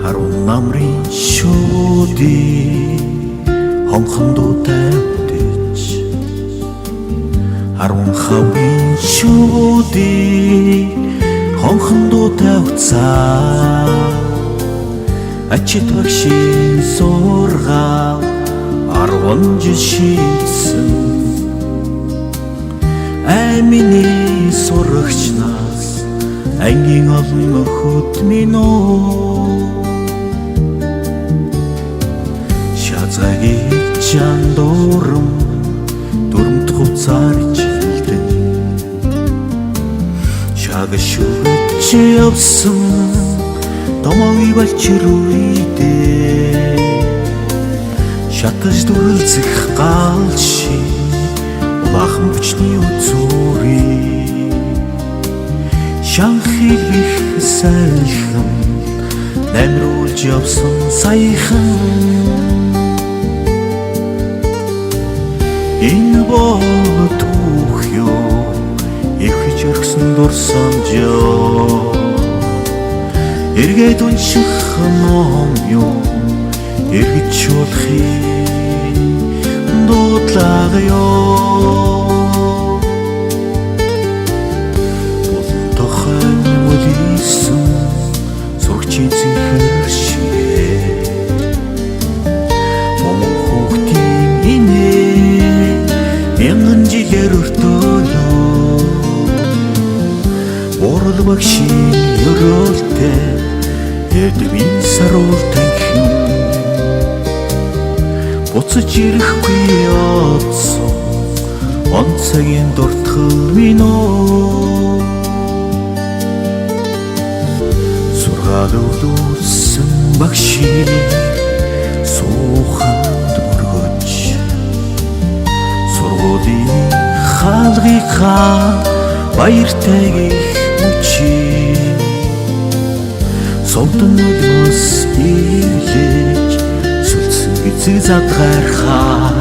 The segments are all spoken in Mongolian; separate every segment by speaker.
Speaker 1: Харун намрын шүүдийг хонхон дуутай үдэж, Харун хавын шүүдийг хонхон дуутай уцаа. Ачит багшийн сургаал 10 жил шинсэн, Аймины сурагч нас ангийн олон нөхөд минь үү. Шазгагийн чандурам дүрмт хувцаар жилдэн, Шаг шүгэж явсан томоогийн балчир үедээ, Шатаж дүрлзэх гал шиг улаахан хүчний үзүүрий, Шанхилэх сайлхан намруулж явсан саяхан. Энэ бол түүх юу, эвхэж орхисон дурсамж юу, Эргээд унших ном юу, эргэж чуулахын дуудлага юу. Булан тохой мөлийсэн сурагчийн цэнхэр шигээ, Момон хүүхдийн инээ мянган жилээр өртөөлөө. Бурал багшийн өрөөлтэй эдмийн саруул танхим, Буцаж ирэхгүй явсан он цагийн дуртгал минь үү. Сургаал өвлүүлсэн багшийн сууханд мөргөж, Сургуулийн хаалгынхаа баяртай гих мөчий, Сувдан өлмөс ийлэж сүлцэн эцэг задгайрхаа,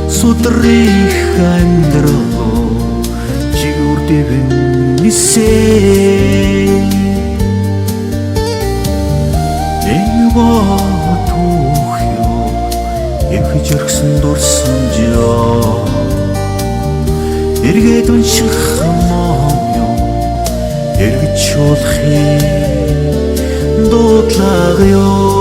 Speaker 1: Судрих амьдрал жигүүр дэвэн нисээ. Энэ бол түүх юу, эвхэж орхисон дурсамж юу, Эргээд унших ном юу, эргэж чуулахын дуудлага юу.